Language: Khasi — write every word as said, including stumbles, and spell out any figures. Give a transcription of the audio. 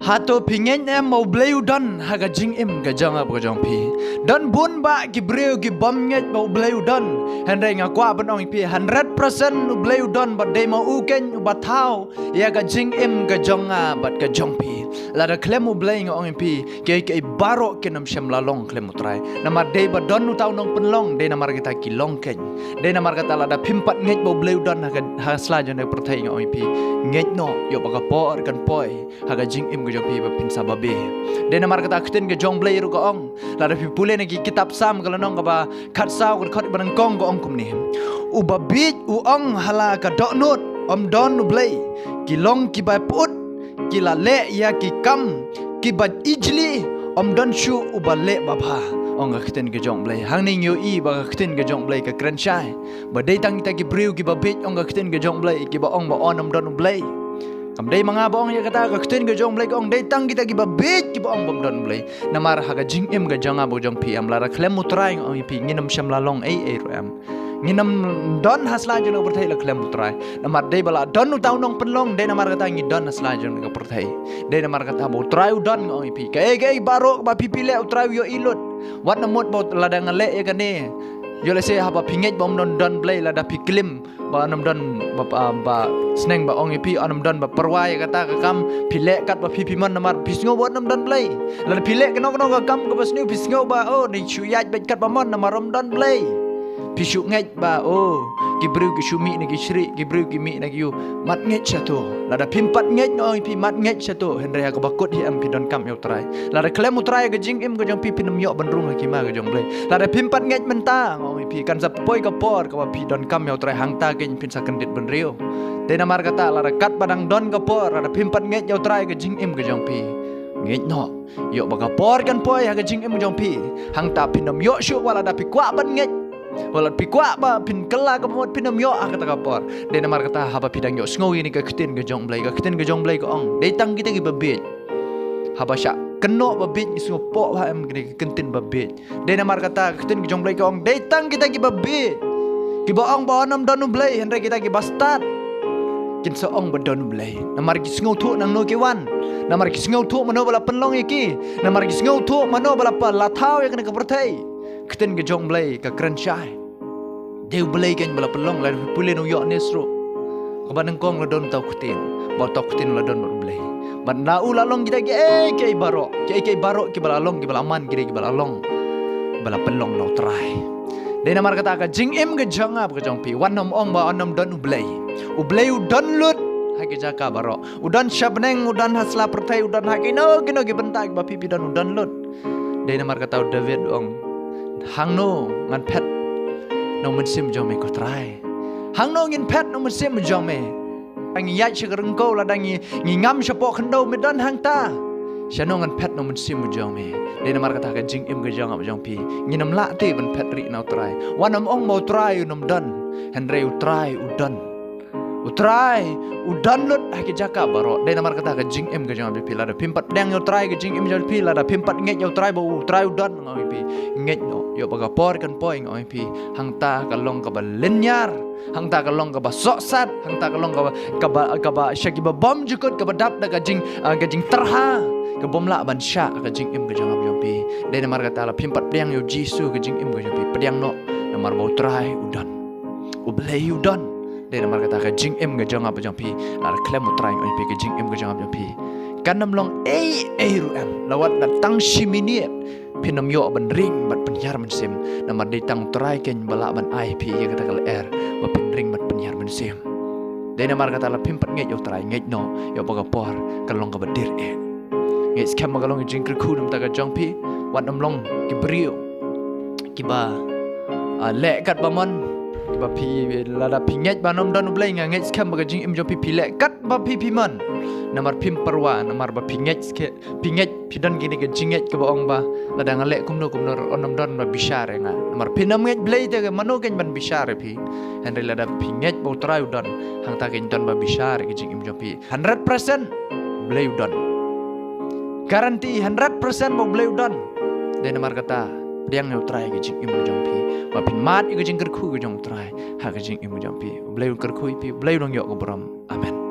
Hato phi ngeit em ba U Blei u don ha ka jingim ka jong nga bad ka jong phi? Don bun bah ki briew ki bym ngeit ba U Blei u don. Hynrei nga kwah ban ong ïa phi, hundred percent U Blei u don, bad dei ma u keiñ uba thaw ïa ka jingim ka jong nga bad ka jong phi. Lada khlem U Blei, nga ong ïa phi, kiei kiei baroh kin ym shym la long khlem U Trai. Namar dei ba don uta u nongpynlong, dei namar kita ki long keiñ. Dei namar kata lada phim pat ngeit ba U Blei u don ha ka, ha sla jong ka pyrthei, nga ong ïa phi, ngeit noh, ïoh ba ka por kan poi ha ka jingim ka jong phi ba phin sa babe. Dei namar kata ka ktien ka jong U Blei ruh ka ong, lada phi pule na ki kitab Salm ka lynnong kaba khatsaw, ka dkhot ba nyngkong, ka ong kumne: Uba bieit u ong ha la ka dohnud, ym don U Blei. Ki long kiba pyut, ki la leh ïa ki kam kiba ijli, ym don shuh uba leh babha. Ong ka ktien ka jong U Blei. Hangne ngi ïohi ba ka ktien ka jong U Blei ka kren shai ba dei tang kita ki briew kiba bieit, ong ka ktien ka jong U Blei, kiba ong ba un ym don U Blei. Kam dei ma nga ba ong ïa kata, ka ktien ka jong U Blei ka ong dei tang kita kiba bieit kiba ong ba ym don U Blei. Namar ha ka jingim ka jong nga bad jong phi em, lada khlem U Trai, nga ong ïa phi, ngin ym shym la long ei ei ruh em. Ngin ym don ha sla jong ka pyrthei la khlem U Trai. Namar dei ba la don uta u nongpynlong, dei namar kata ngi don ha sla jong ka pyrthei. Dei namar kata ba U Trai u don, nga ong ïa phi, kaei kaei baroh ba phi phi leh, U Trai u ïohi lut. Wat nym mut ba lada nga leh ïa kane, ïoh lehse haba phi ngeit ba un ym don Blei, lada phi klim ba un ym don, ba, ba, ba sneng ba ong ïa phi un ym don, ba pyrwa ïa kata ka kam, phi leh kat ba phi phi mon namar phi sngew ba un ym don Blei. Lada phi leh kano kano ka kam kaba sniew, phi sngew ba, oh, dei shu ïaid beit kat ba mon namar ym don Blei. Phi shu ngeit ba, oh, ki briew ki shu mih na ki shrieh, ki briew ki mih na ki ïew. Mat ngeit shato. Lada phim pat ngeit, nga ong ïa phi, mat ngeit shato. Hynrei ha kaba kut hi em, phi donkam ïa U Trai. Lada khlem U Trai ha ka jingim ka jong phi, phin ym ïoh ban rung ha ki hima ka jong U Blei. Lada phim pat ngeit mynta, nga ong ïa phi, kan sa poi ka por kaba phi donkam ïa U Trai, hangta keiñ phin sa kyndit bynriew. Dei namar kata, lada katba dang don ka por, lada phim pat ngeit ïa U Trai ha ka jingim ka jong phi, ngeit noh, ïoh ba ka por kan poi ha ka jingim ka jong phi. Hangta phin ym ïoh shuh wat lada phi kwah ban ngeit. Wat lada phi kwah ba phin kylla ka bamut, phin ym ïoh ha kata ka por. Dei namar kata haba phi dang ïohsngew ïa kane ka ktien ka jong U Blei, ka ktien ka jong U Blei ka ong, dei tang kita kiba bieit. Haba shah kynnoh ba bieit ngi sngewpoh ba em kane ka ktien ba bieit. Dei namar kata ka ktien ka jong U Blei ka ong, dei tang kita kiba bieit, kiba ong ba un ym don U Blei, hynrei kita kiba stad kin sa ong ba don U Blei. Namar ki sngewthuh nangno ki wan. Namar ki sngewthuh mano ba la pynlong ïa ki. Namar ki sngewthuh mano ba la pa, la thaw ïa kane ka pyrthei. Ktien ka jong U Blei ka kren shai. Dei U Blei keiñ ba la pynlong, lada phi pule na u Ïoannis ruh kaba nyngkong la don uta u ktien. Bad uta u ktien la don bad U Blei. Bad na u la long kita kiei kiei baroh, kiei kiei baroh kiba la long, kiba la man, kiei kiba la long, ba la pynlong na U Trai. Dei namar kata ka jingim ka jong nga bad ka jong phi, wat nym ong ba un ym don U Blei. U Blei u don lut ha ki jaka baroh. U don sha bneng, u don ha sla pyrthei, u don ha kino kino ki bynta kiba phi phi don, u don lut. Dei namar kata u David u ong, hangno ngan phet na u mynsiem jong me ko Trai? Hangno ngin phet na u mynsiem jong me? Ngi ïaid sha ka ryngkew, lada ngi, ngi ngam shapoh khyndew, me don hangta. Shano ngan phet na u mynsiem jong me? Dei namar kata ka jingim ka jong nga bad jong phi, ngin ym lah te ban phet rieh na U Trai. Wat nym ong ba U Trai un ym don. Hynrei U Trai u don. U Trai u don lut ha ki jaka baroh. Dei namar kata ka jingim ka jong nga bad jong phi, lada phim pat pdiang ïa U Trai ka jingim jong phi, lada phim pat ngeit ïa U Trai ba U Trai u don, nga ong ïa phi, ngeit noh, ïoh ba ka por kan poi, nga ong ïa phi, hangta ka long kaba lyniar, hangta ka long kaba sohsat, hangta ka long kaba, kaba, kaba sha kiba bymjukut, kaba dap da ka jing, ah, ka jingtyrha, ka bym lah ban shah ka jingim ka jong nga bad jong phi. Dei namar kata lada phim pat pdiang ïa U Jisu ka jingim ka jong phi, pdiang noh, namar ba U Trai u don. U Blei u don. Dei namar kata ka jingim ka jong nga bad jong phi, lada khlem U Trai, nga ong ïa phi, ka jingim ka jong nga bad jong phi kan ym long ei ei ruh em. La wat la tang shi minit phin ym ïoh ban ring bad pynhiar mynsiem. Namar dei tang U Trai keiñ ba lah ban ai phi ïa kata ka lyer ba phin ring bad pynhiar mynsiem. Dei namar kata lada phim pat ngeit ïa U Trai, ngeit noh, ïoh ba ka por kan long kaba dier eh. Ngeit skhem ba ka long ka jingkyrkhu na ka bynta ka jong phi. Wat nym long ki briew kiba, ah, leh kat ba mon, kiba phi, lada phi ngeit ba un ym don U Blei, nga ngeit skhem ba ka jingim jong phi, phi leh kat ba phi phi mon. Namar phim pyrwa, namar ba phi ngeit skhem, phi ngeit, phi don kine ka jingngeit kaba ong ba lada nga leh kumno kumno ruh un ym don ba bishar ïa nga. Namar phin ym ngeit Blei te, mano keiñ ban bishar ïa phi? Hynrei lada phi ngeit ba U Trai u don, hangta keiñ don ba bishar ïa ka jingim jong phi. Hundred percent Blei u don. Guarantee hundred percent ba U Blei u don. Dei namar kata, pdiang ïa U Trai ha ka jingim ka jong phi, ba phin mad ïa ka jingkyrkhu ka jong U Trai ha ka jingim ka jong phi. U Blei un kyrkhu ïa phi, U Blei un ïoh ka burom. Amen.